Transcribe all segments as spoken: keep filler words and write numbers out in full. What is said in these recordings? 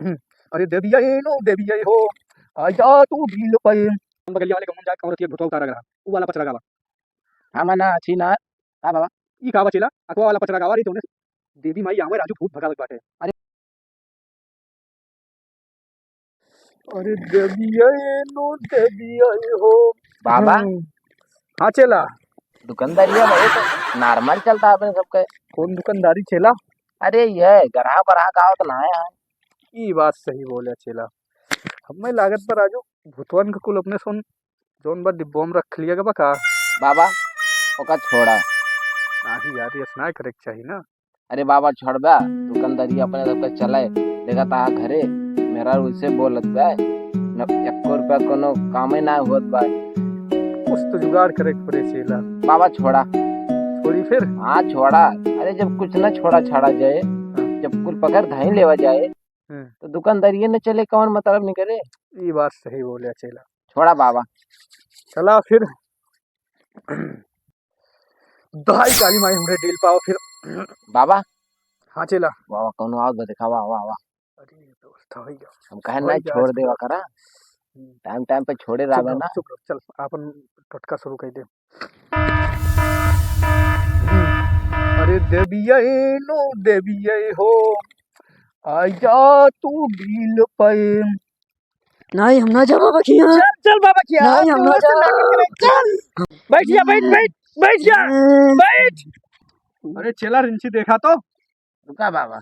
हम्म। अरे देविया ए नो देविया ए हो, आजा तू डील पे। बगलिया वाले गाँव में जाके औरत के भूतवा उतारा गया, उ वाला पचरा गावा। हाँ, मैं ना अच्छी ना। हाँ बाबा। ई का बा चेला? अकवा वाला पचरा गावा रे, जौने देवी माई आवे राजू भूत भगावे के बाटे। अरे अरे देविया ए नो देविया ए हो। बाबा। हम्म। हाँ चेला। दुकानदारिया में तो normal चलता अपने सबके। कौन दुकानदारी चेला? अरे ये ग्राहक व्राहक आवत ना है यार। ई बात सही बोले चेला। हमें लागत बा राजू भूतवन के कुल अपने सोन जौन बा डिब्बो में रख लिया के बा का? बाबा, ओका छोड़ा। नाही यार, ये ना करे के चाही ना। अरे बाबा, छोड़बा, दुकानदारी अपने सबके चले। देखा ता घरे मेरा उसे बोलत बा, न एको रुपया कोनो कामे ना होत बा। कुछ तो जुगाड़ करे के पड़े चेला। बाबा, छोड़ा। छोड़ी फिर? हाँ, छोड़ा। अरे, जब कुछ ना छोड़ा छाड़ा जाए, हाँ। जब कुल पकड़ धाई लेवा जाए, हम्म। तो दुकानदारिये न चले, कौन मतलब नहीं करे? ई बात सही बोले चेला। छोड़ा बाबा। चला फिर। दहाई काली माई हमरे डील पावा फिर। बाबा। हाँ चेला। बाबा, कौनो आवत बा, देखावा, आवा, आवा। अरे दोस्त, हो गया। हम कहे हो ना गया, छोड़ देवा करा। हम्म। Time time पे छोड़े चुप रहबे रहो, ना। चुप रहो, चल, आपन टोटका शुरू कर दे। अरे देविया ए नो देविया ए हो, आजा तू डील पे। नाही, हम ना जाबा बखिया। चल, चल बाबा खिया। नाही, हम ना जाबा। चल। बैठ जा, बैठ, बैठ, बैठ जा। हम्म। बैठ। अरे चेला रिंची देखा तो। रुका बाबा।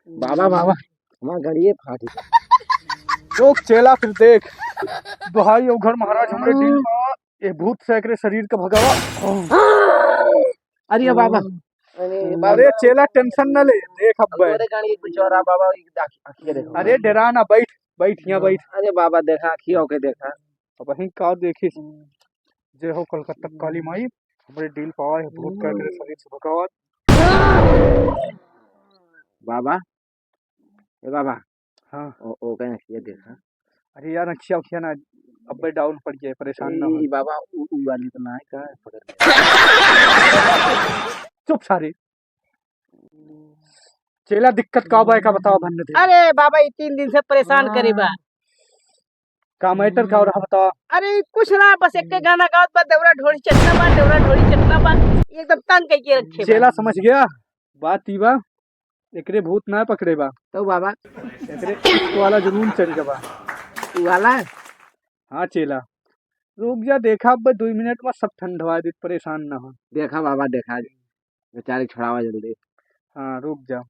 बाबा, बाबा, हमार गड़िए फाटी। लोग चेला फिर देख। दोहाई ओघर महाराज हमरे डील में, ये भूत से एकरे शरीर के भगावा। अरे बाबा। अरे बाबा। अरे चेला tension न ले, देख अब। अरे गाड़ी एक बिचौरा बाबा, एक आँख-, आँखिया देखो। अरे डरा ना, बैठ, बैठ, यहाँ बैठ। अरे बाबा, देखा, आँखिया ओके देखा। अब वहीं का देखिस, जय हो कलकत्ता काली माई, हमरे डील पावा है, भूत का एकरे शरीर से भगावा। बाबा, ए बाबा। हाँ। ओ, ओ, कहीं आँखिया देखा। अरे यार, आँखिया, आँखिया ना, अब्बे down पड़ गया, परेशान ना हो। ई बाबा, उ, उ वाली तो ना है, कहाँ है पकड़ ले? चुप सारे। चेला दिक्कत का बा, का बतावा भन्ने दे। अरे बाबा, ई तीन दिन से परेशान करे बा। का matter का रहा बतावा? अरे कुछ ना, बस एक गाना गावत बा, देवरा ढोरी चटना बा, देवरा ढोरी चटना बा, एकदम तंग कइके रखे बा। चेला समझ गया, बात ई बा, एकरे भूत ना पकड़े बा। तो बाबा? एकरे इश्क वाला जुनून चढ़ गया बा। उ वाला? हाँ चेला, रुक जा, देखा अब दुई मिनट में सब ठंडवा दे, परेशान ना हो। देखा बाबा, देखा, बेचारे छोड़ावा जल्दी। हाँ, रुक जा।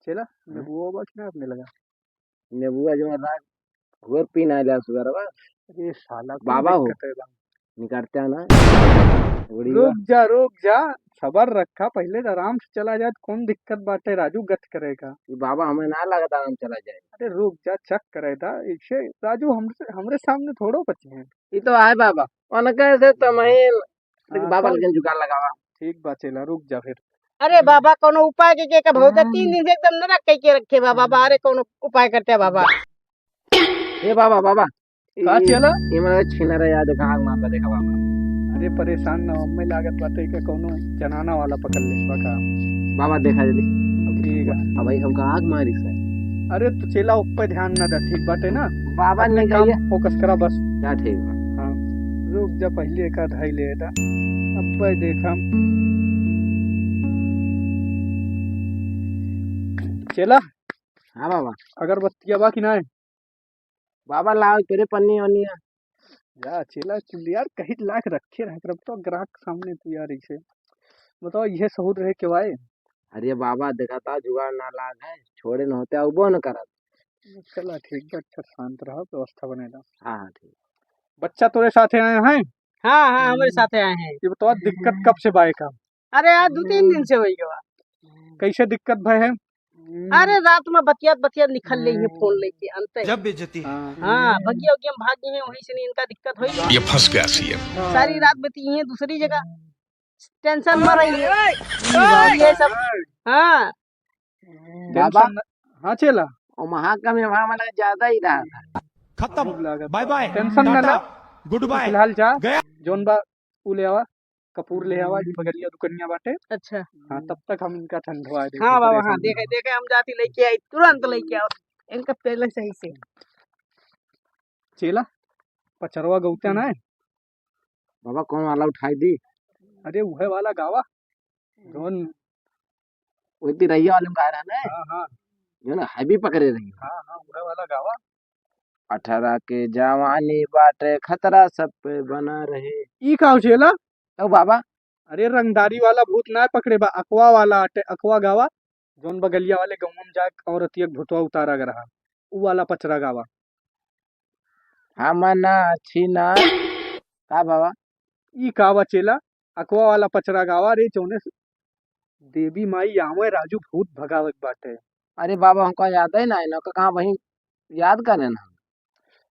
चेला, हाँ? नेबुआ बा कि ना अपने लगा? नेबुआ जो है, घोर पी ना लिया सुगर बा। अरे साला, कौन बाबा हो। दिक्कत है बा? निकालते हैं ना। बड़ी रुक बा। जा, रुक जा, सबर रखा, पहले तो आराम से चला जाए, कौन दिक्कत बाटे राजू, गत करेगा। ये बाबा हमें ना लगता हम चला जाए। अरे रुक जा, check करे दा, इसे राजू हमरे, हमरे सामने थोड़ो बचे हैं। ये तो आए बाबा, उनके से तमहीन, लेकिन हाँ, बाबा तो लेकिन जुगाड़ लगावा। ठीक बा चेला, रुक जा फिर। अरे बाबा, कौनो उपाय के, के का भौजा हाँ। तीन दिन से एकदम नरक कइके रखे बा बाबा, अरे कौनो उपाय करते बाबा। ए बाबा, बाबा, का ई, चला? ई मेरा छीना रे यार, देखा, आग मारता, देखा बाबा। अरे परेशान ना हो, हमें लागत बाटे कि कौनो जनाना वाला पकड़ ले बा का। बाबा, देखा जल्दी। ठीक है। अब भाई हमका आग मारी से। अरे तू चेला ऊपर ध्यान ना दे, ठीक बाटे ना? बाबा अपने नहीं काम जाइए। Focus करा बस। क्या ठीक बा? हाँ, रुक जा, पहले एक आध ले दा। अब भाई देखा। चेला। हाँ बाबा। अगरबत्तिया बा कि ना? बाबा लाओ तेरे पन्नी वन्निया। या चेला चुलियार कहीं लाख रखे रहे, करब तो ग्राहक सामने तू यार इसे बताओ, यह सहूर रहे के भाई। अरे बाबा, देखा था जुगाड़ ना लाग है, छोड़े न होते, अब वो न करत। चला ठीक बा, अच्छा शांत रहा, व्यवस्था बने दा। हाँ, हाँ, ठीक। बच्चा तोरे साथे आए हैं? हाँ, हाँ, हमरे साथे आए हैं। ये बताओ, दिक्कत कब से बाए का? अरे यार, दो तीन दिन से होई गवा। कैसे दिक्कत भय है? अरे, रात में बतियात बतियात निकल ले ये फोन लेके, अंत है। जब बेइज्जती। हाँ। हाँ, भगिया उगिया में भाग गए हैं, वहीं से नहीं इनका दिक्कत होई। ये फंस गया सीएम। सारी रात बीती है दूसरी जगह, tension में रही है। ये सब, हाँ। बाबा। Tension न-, हाँ, चेला। ओ महाका में वहाँ वाला ज्यादा ही रहा था। खत्म। Bye bye। Tension ना टाटा। ला। Good bye। फिलहाल जा। गया। जोन बा, उ ले आवा। कपूर ले आवा, हम्म। ई बगलिया दुकनिया बाटे। अच्छा। हाँ, तब तक हम इनका ठंडवा दे, हाँ बाबा, परेशान हाँ, ना देखे, हो। देखे, हम जाती लेके आई, तुरंत लेके आओ इनका पहले सही से। चेला, पचरवा गौत्या ना है? बाबा, कौन वाला उठाई दी? अरे, उहे वाला गावा, जौन वही तिरैया वाले में गाए रहे ना? हाँ, हाँ। जो ना, heavy पकड़े रही। हाँ, हाँ, उहे वाला गावा। अठारह के जवानी बाटे, खतरा सब पे बना रहे। ई का हो चेला? ओ बाबा। अरे, रंगदारी वाला भूत ना पकड़े बा, अकवा वाला आटे, अकवा गावा। जौन बगलिया वाले गौवा में जाके औरतिया के भूतवा उतारा के रहा, उ वाला पचरा गावा। हम ना छीना। का बाबा? ई का बा चेला? अकवा वाला पचरा गावा रे, जौने से देवी माई आवे राजू, भूत भगावे के बाटे। अरे बाबा, हमका याद ही ना है ना, कहाँ वहीं याद कर लेना।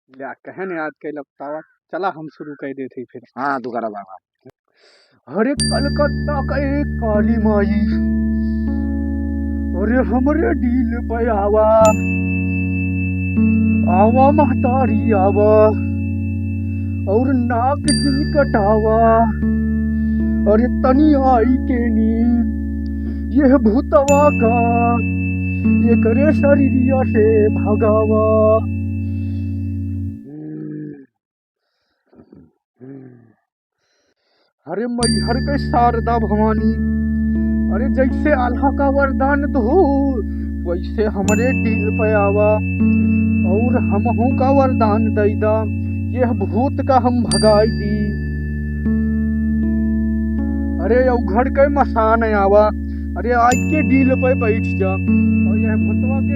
ल्या, कहन याद कैला बतावा। चला, हम शुरू कर देते ही फिर। हाँ, तू करा बाबा। अरे कलकत्ता का एक काली माई, अरे हमरे डील पे आवा, आवा महतारी आवा, और नाक जिन कटावा, अरे तनी आई के नी, यह भूतवा का, एकरे शरीरिया से भगावा। अरे मैहर के शारदा भवानी, अरे जैसे आल्हा का वरदान दो, वैसे हमरे डील पे आवा और हमहू का वरदान दई दा, यह भूत का हम भगाई दी। अरे अवघड़ के मसान आवा, अरे आज के डील पे बैठ जा और यह भूतवा के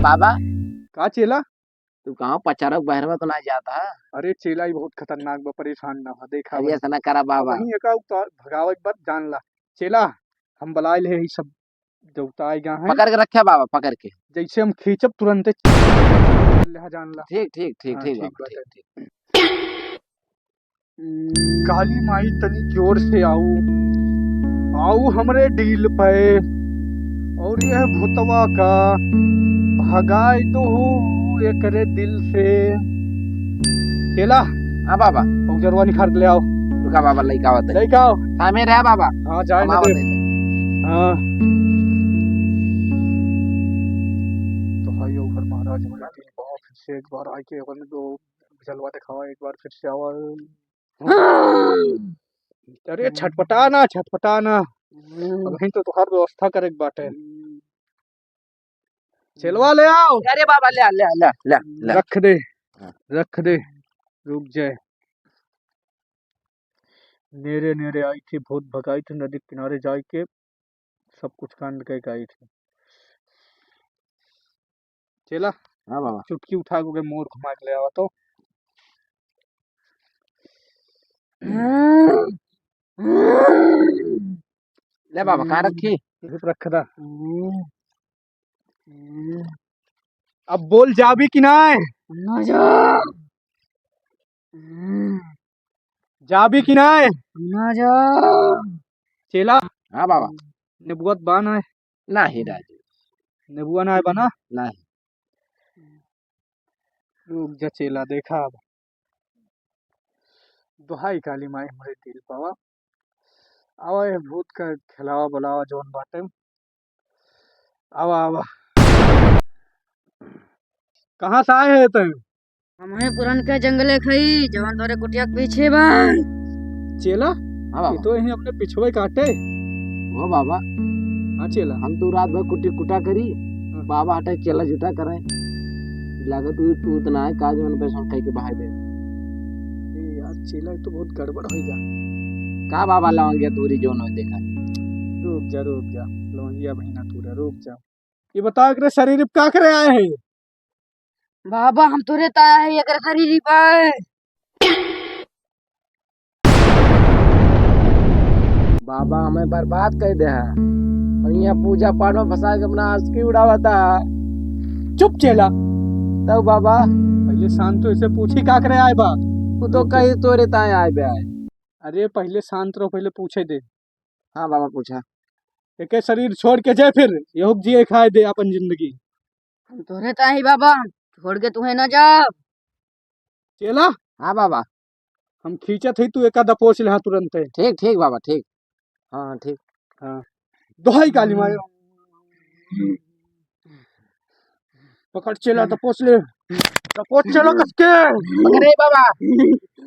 बाबा। का चेला? तू कहाँ पचारक बहर में तो ना जाता? अरे चेला, ई बहुत खतरनाक बा, परेशान ना हो, देखा अरे भाई। ऐसा ना करा बाबा। वहीं एका उतार, भगावे के बाद जान ला। चेला, हम बलाए ले, ई सब देवता आएगा है। पकड़ के रखे बाबा, पकड़ के। जैसे हम खींचब तुरंते ले जान ला। ठीक, ठीक, ठीक, हाँ, ठीक ठीक बाबा, बात है। ठीक, ठीक। काली माई तनी जोर से आऊ, आऊ हमरे डील पे, और यह भूतवा का भगाए दो एकरे दिल से। चेला। हाँ बाबा। उजरवा निखार के ले आओ। रुका बाबा, लइका आवत है। लइका आओ। थामे रहा बाबा। हाँ, जाए हम ना आवत दे। है। हाँ। तो भाई, ऊपर महाराज, हमारे डील पे आओ, फिर से एक बार आके अपन दो जलवा दिखावा, एक बार फिर से आवा। अरे छटपटा ना, छटपटा ना। हम्म। अबहीं तो तोहार व्यवस्था करे के बाटे। हम्म। चेलवा ले आओ। अरे बाबा, ले आ, ले आ, ले आ, ले आ, ले आ। रख दे, हाँ। रख दे, रुक जाए। नेरे नेरे आई थी, भूत भगाई थी, नदी किनारे जाए के सब कुछ कांड कह के आई थी। चेला, हाँ बाबा। चुटकी उठा के मोर घुमा के ले आवा तो। ले बाबा, कहाँ रखी? यहीं पे रख दा। अब बोल, जाबी कि नाय? ना जा। जाबी कि नाय? ना जा। चेला। हाँ बाबा। नेबुआ त बा नाय? नाही राजू। नेबुआ नाय बा ना? नाही। रुक जा चेला, देखा अब। दोहाई काली माई हमरे दिल पावा। आवा ये भूत का खेलावा बुलावा जौन बाटे। आवा, आवा। कहाँ से आए है तैं? हमहीं पुरनके जंगले खई, जवन तोरे कुटिया के पीछे बा। चेला? हाँ बाबा। ये तो यहीं अपने पिछवे काटे। हो बाबा। हाँ चेला। हम तो रात भर कुटी कुटा करी, हाँ। बाबा हटे चेला झूठा करे। लागत तू, तू इतना है, काज मन पे सब कह के बहाई दे। अरे यार, चेला, ये तो बहुत गड़बड़ हो जा। का बाबा लवंगिया तूरी जोन हो देखा? रुक जा, रुक जा, लवंगिया बहिना तूरा, रुक जा। ये बता, एकरे शरीर पे का करे आए हैं? बाबा, हम तोरे ताया है, एकरे शरीर पे। बाबा हमें बर्बाद कर दे है। और यहाँ पूजा पाठ में फंसा के अपना आशिकी उड़ावता। चुप चेला। तब बाबा। पहले शांत हो, इसे पूछी का करे आए बा? तू तो कही तोरे ताए आए बे आए। अरे पहले शांत रहो, पहले पूछे दे। हाँ बाबा, पूछा। एके शरीर छोड़ के जाए, फिर यहुक जिए खाए दे अपन जिंदगी। हम तोहरे ताही बाबा, छोड़ के तुहे ना जाब। चेला? हाँ बाबा। हम खींचत हई, तू एका दपोच लेहा तुरंते। ठीक, ठीक बाबा, ठीक। हाँ, हाँ, ठीक। हाँ। दोहाई काली माई। पकड़ चेला, दपोच ले। दपोच चेला कसके। पकड़े बाबा।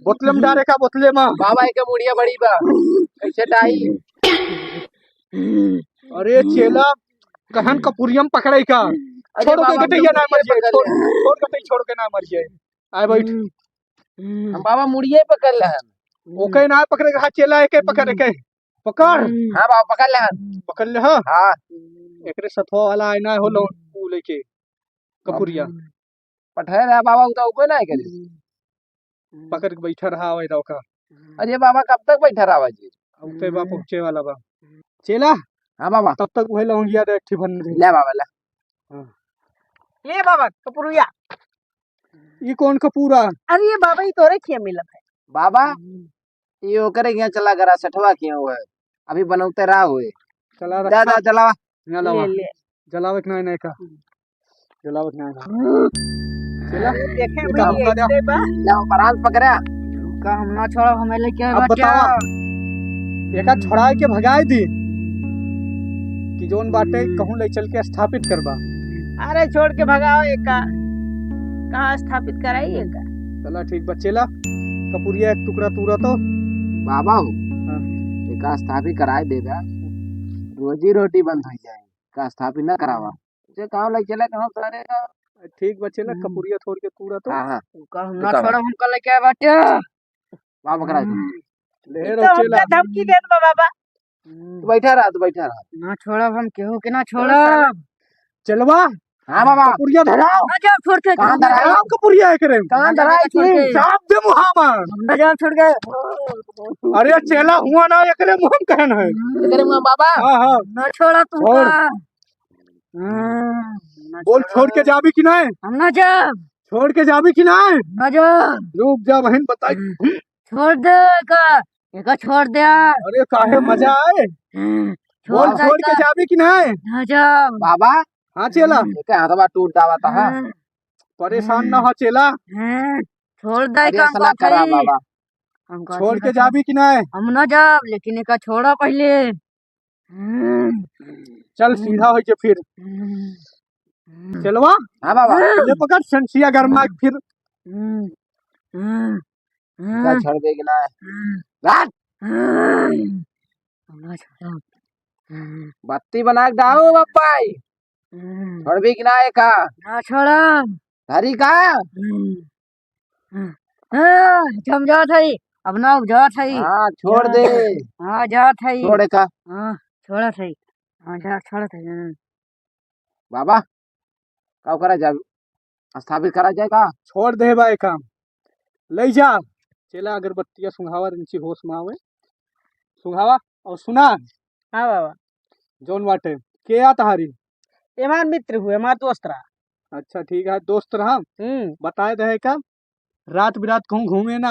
बोतले में डारे का, बोतले में। बाबा, एके मुड़िया बड़ी बा। कैसे डाई? अरे चेला, कहन कपुरिया में पकड़े का। अरे छोड़ के बाबा, गटैया ना मर जाए, पकड़ छोड़, ले। छोड़ गटै, छोड़ के ना मर जाए। आए बैठ। हम बाबा मुड़िया ही पकड़ ले हन। ओके ना पकड़े का, चेला एके पकड़ के। पकड़। हाँ बाबा, पकड़ ले हन। पकड़ ले, हाँ। हाँ। एकरे सथवा वाला आए ना हो लोन, ऊ लेके। कपुरिया। पठाए रहा बाबा, उ तो कोई ना करे। पकड़ के बैठा रहा, आवे रहो का। अरे बाबा, कब तक बैठा रहा जी? अब ते बा पहुँचे वाला बा। चेला। हाँ बाबा। तब तक वही लौंगिया दे, एक ठे भन दे। ले बाबा, ले। हाँ। ले बाबा, कपुरिया। ई कौन कपूरा? अरे ये बाबा, ये तोरे खिया मिलत है। बाबा, ये ओकरे के यहाँ चला गरा, सेठवा के यहाँ हुए। अभी बनौते रहा हुए। चला जा, रखा। जा, चलावा। यहाँ लावा। ले, ले। जलावे के ना, नहीं का। जलावे के ना। चला। अरे देखे ये भाई, काम का जा। ऐसे बा। लाओ, बरात पकड़ा। का हम ना छोड़ब, हमें लेके अब बाटे। बतावा। एका छोड़ाए के भगाए दी कि जौन बाटे कहूँ ले चल के स्थापित करबा। अरे छोड़ के भगाओ एका, कहाँ स्थापित कराई एका? चला ठीक बा, चेला, कपुरिया एक टुकड़ा तूरा तो। बाबा हो, हाँ। एका स्थापित कराए देबा, रोजी रोटी बंद हो जाए, का स्थापित ना करावा। जे काम ले चला कहूँ सारे का। ठीक बा, चेला, हम्म। कपुरिया थोड़ के तूरा तो। हाँ, हाँ। ओका हम तू ना का छोड़ब, बा? हमका लेके आए बाटे। बाप करा दे। हम्म। ले ई रो तो हमका चेला। धमकी देत बा बाबा। हम्म। तू बैठा रहा, तू बैठा रहा। ना छोड़ब हम केहू के, ना छोड़ब। चेलवा। हाँ बाबा। कपुरिया धराओ। ना जाओ छोड़ के। कहाँ धराई? धराओ कपुरिया एकरे। कहाँ ना जाओ धराई छोड़ के। तू? चाप दे मुहावा। ना जाओ छोड़ के। अरे चेला हुआ ना, एकरे मुँह में कहन है। एकरे मुँह बाबा। हाँ, हाँ। ना छोड़ा तू छोड़। का। हाँ, ना बोल, छोड़ा। छोड़ के जाबी कि नहीं? हम ना जाब। छोड़ के जाबी कि नहीं? ना जाब। रुक जा बहन, बताई। छोड़ दे एका, एका छोड़ दे। अरे काहे मजा आए? हम्म, बोल, छोड़ दे छोड़ के एका। जाबी कि नहीं? ना जाब। बाबा। हाँ चेला। हम्म। एका हाथवा टूट जावा था, हाँ। हम्म। परेशान ना हो चेला। हम्म, छोड़ दे अरे काम ऐसा ना बात करा है। बाबा। हम कहते छोड़ के हैं, जाबी कि नहीं? हम ना जाब, लेकिन एका छोड़ा पहले। हम्म। चल, सीधा होइके फिर। हम्म। चेलवा? हाँ बाबा। ले पकड़, संसिया गरमा के फिर। हम्म। हम्म। का हम्म। छोड़ देगी ना? हम्म। रात। हम्म। हमरा छोड़ा। हम्म। बत्ती बना के डाओ, बापाई। हम्म। छोड़बी कि ना एका? ना छोड़ा। धरी का? हम्म। हाँ, हाँ, हम जात हई, अपना अब जात हई। हाँ, छोड़ जात दे। हई। हाँ, जात हई। छोड़ का? हाँ, छोड़त हई। हाँ, जा, छोड़त हई, हाँ। बाबा, का करा जाए? स्थापित करा जाए का? छोड़ दे बा काम। ले जा। चेला अगरबत्तिया सुंघावा, रिंची होश में आवे। सुंघावा और सुना। हाँ बाबा। जौन बाटे, के आ तहारी? हमार मित्र हुए, हमार दोस्त रहा। अच्छा, ठीक है, दोस्त रहा। हम्म। बताए दे का, रात बिरात कहूँ घूमे ना।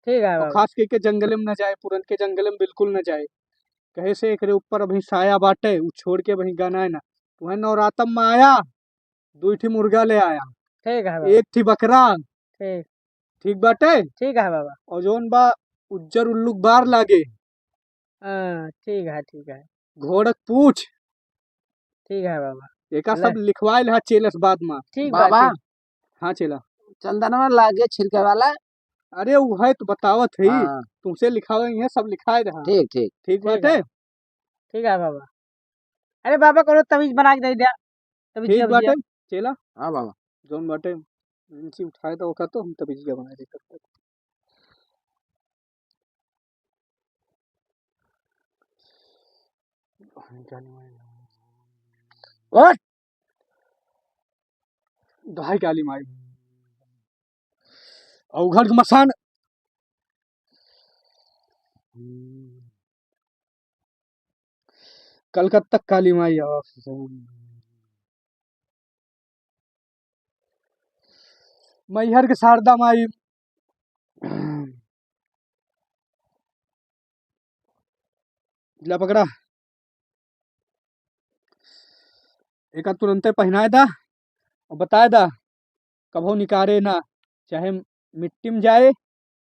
ठीक है और बाबा। खास करके जंगले में ना जाए, पुरन के जंगले में बिल्कुल ना जाए। कहे से एकरे ऊपर अभी साया बाटे, उ छोड़ के अभी गना है ना। तुहे नवरातम में आया, दुई ठी मुर्गा ले आया। ठीक है बाबा। एक ठी बकरा। ठीक। ठीक बाटे? ठीक है बाबा। और जौन बा उज्जर उल्लू के बार लागे। हाँ, ठीक है, ठीक है। घोड़क पूछ। ठीक है बाबा। एका ले। सब लिखवाइल हा चेलस बाद में। ठीक बा, बाबा। ठीक। हाँ चेला। चंदनवा लागे छिड़के वाला। अरे उ है तो बतावत है। हाँ। तुमसे लिखावे है, सब लिखाए रहा। ठीक, ठीक। ठीक ठीक बाटे? है। ठीक है बाबा। अरे बाबा, कोनो तबीज बना के दे द्या। तबीज ठीक बाटे, चेला। हाँ बाबा। जौन बाटे, इनसे उठाए तो ओका तो हम तबीजिया बना दे सकते। ओए! दहाई काली माई। अवघड़ के मसान। कलकत्ता काली माई आवा। मैहर के शारदा माई। ला पकड़ा। एका तुरंते पहिनाए दा और बताए दा, कभो निकारे ना, चाहे मिट्टी में जाए,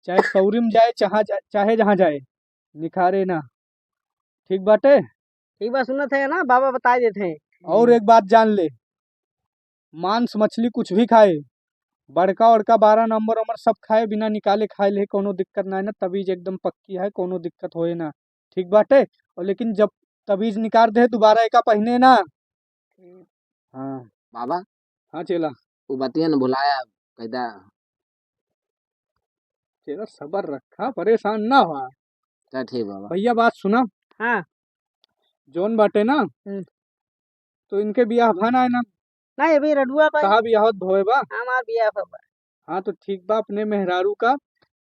चाहे सौरी में जाए, चाहे जा-, चाहे जहाँ जाए, निखारे ना। ठीक बाटे? ठीक बा, सुनत है ना, बाबा बताइ देत हैं। और एक बात जान ले, मांस मछली कुछ भी खाए, बड़का वड़का बारह नंबर वंबर सब खाए, बिना निकाले खाए ले, कौनो दिक्कत ना है ना, तबीज एकदम पक्की है, कौनो दिक्कत होए ना। ठीक बाटे? और लेकिन जब तबीज निकाल दे, दोबारा एका पहिने ना। हाँ। बाबा। हाँ चेला। वो बतिया न भुलाया, कैदा। चेला सबर रखा, परेशान ना हुआ। चल ठीक बाबा। भैया बात सुना। हाँ। जौन बाटे ना, हम्म। तो इनके बियाह भा ना है ना? नहीं, अभी रडुआ बा। कहाँ बियाह होत भवे बा? हमार बियाह बा। हाँ, तो ठीक बा, अपने मेहरारू का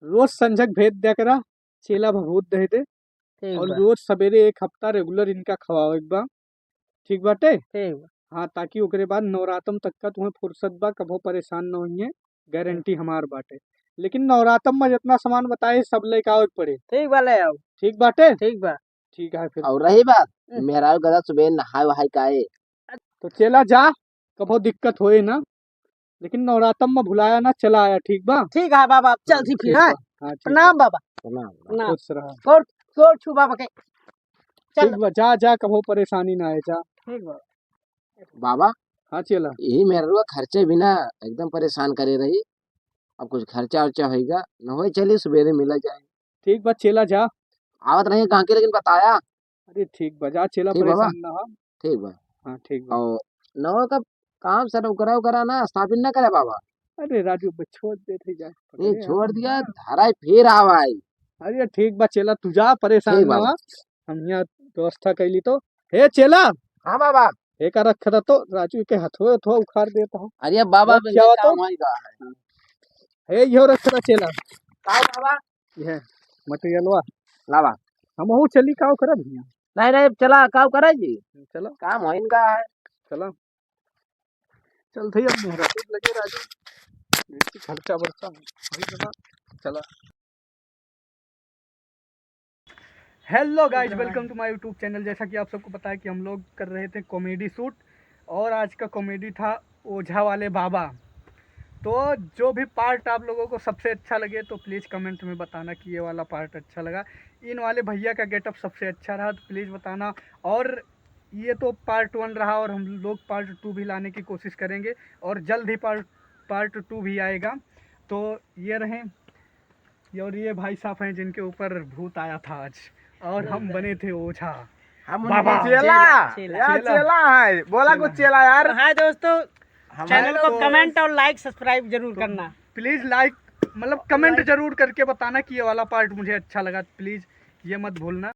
रोज संझक भेज दिया करा, चेला भभूत दे दे। ठीक और बा। रोज सवेरे एक हफ्ता regular इनका खवावे के बा। ठीक बाटे? ठीक बा। हाँ, ताकि ओकरे बाद नवरातम तक का तुम्हें फुर्सत बा, कभो परेशान न होइए, गारंटी हमार बाटे। लेकिन नवरातम में जितना सामान बताए, सब लेके आवे के पड़े। ठीक बा, ले आओ। ठीक बाटे? ठीक बा। ठीक है फिर। और रही बात, हम्म। मेहरारू गदा सुबह नहाए वहाए के आए। तो चेला जा, कभो दिक्कत होए ना, लेकिन नवरातम में भुलाया ना, चला आया, ठीक बा? ठीक है बाबा, अब चलती फिर, ठीक हाँ? बा। हाँ, ठीक प्रणाम बा। बाबा। प्रणाम। प्रणाम। खुश रहा। गोड़, गोड़ छू बाबा के। चल। ठीक बा, जा, जा, कभो परेशानी ना आए, जा। ठीक बा। बाबा। हाँ चेला। यही मेहररुआ खर्चे बिना एकदम परेशान करे रही। अब कुछ खर्चा उर्चा होइगा, न होए चली, सुबेरे मिला जाए। ठीक बा चेला, जा। आवत रही कहाँ के, लेकिन बताया। अरे ठीक बा, जा चेला, ठीक बा, परेशान ना हो। ठीक बा। हाँ, ठीक बा। और नवा का काम सर ओकरा, ओकरा ना स्थापित ना करे बाबा। अरे राजू बे, छोड़ दे थे जा। ये छोड़ दिया, धारा फिर आवाई। अरे ठीक बा चेला, तू जा, परेशान ठीक ना बा। हो। हम यहाँ व्यवस्था कैली तो। हे चेला। हाँ बाबा। हे का रख रहा तो राजू के हथवे हथवा उखाड़ देता हूँ। अरे बाबा, और क्या हुआ तो? काम है का है? हे यो रख रहा चेला। का बाबा? ये materialवा। लावा। हमहू चली, काव करब हियाँ? नहीं, नहीं, चला, काव करे जी? चला। काम होइन का है? चला। चल थई अब मेहरा लगे राजू। बेसी खर्चा बर्चा होई ना। चला। Hello guys, welcome to my YouTube channel। जैसा कि आप सबको पता है कि हम लोग कर रहे थे comedy shoot और आज का comedy था ओझा वाले बाबा। तो जो भी part आप लोगों को सबसे अच्छा लगे तो please comment में बताना कि ये वाला part अच्छा लगा, इन वाले भैया का getup सबसे अच्छा रहा तो please बताना। और ये तो part one रहा और हम लोग part two भी लाने की कोशिश करेंगे और जल्द ही part, part two भी आएगा। तो ये रहे, ये और ये भाई साहब हैं जिनके ऊपर भूत आया था आज और हम बने थे ओझा। हम बाबा। चेला, चेला, यार चेला। चेला है, बोला कुछ चेला यार। तो हाय दोस्तों, हमारे channel को तो comment और like subscribe जरूर तो करना। Please like, मतलब comment जरूर करके बताना कि ये वाला part मुझे अच्छा लगा, please ये मत भूलना।